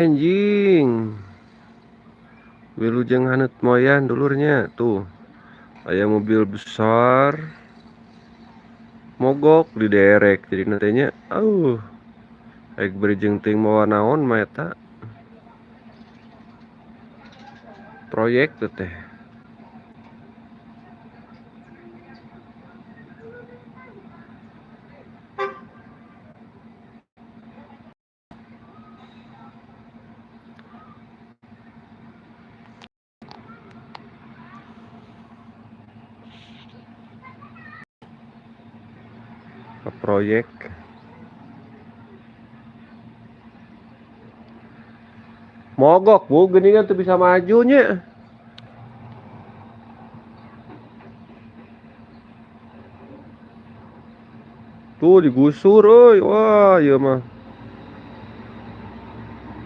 Anjing. Wilujeng haneut moyan dulurnya tuh. Aya mobil besar mogok diderek jadi nantinya rek beri jeung teuing mawa naon mah eta proyek teh teh. Proyek mogok bu geuningan teu bisa maju nya. Tuh digusur euy, wah ieu mah.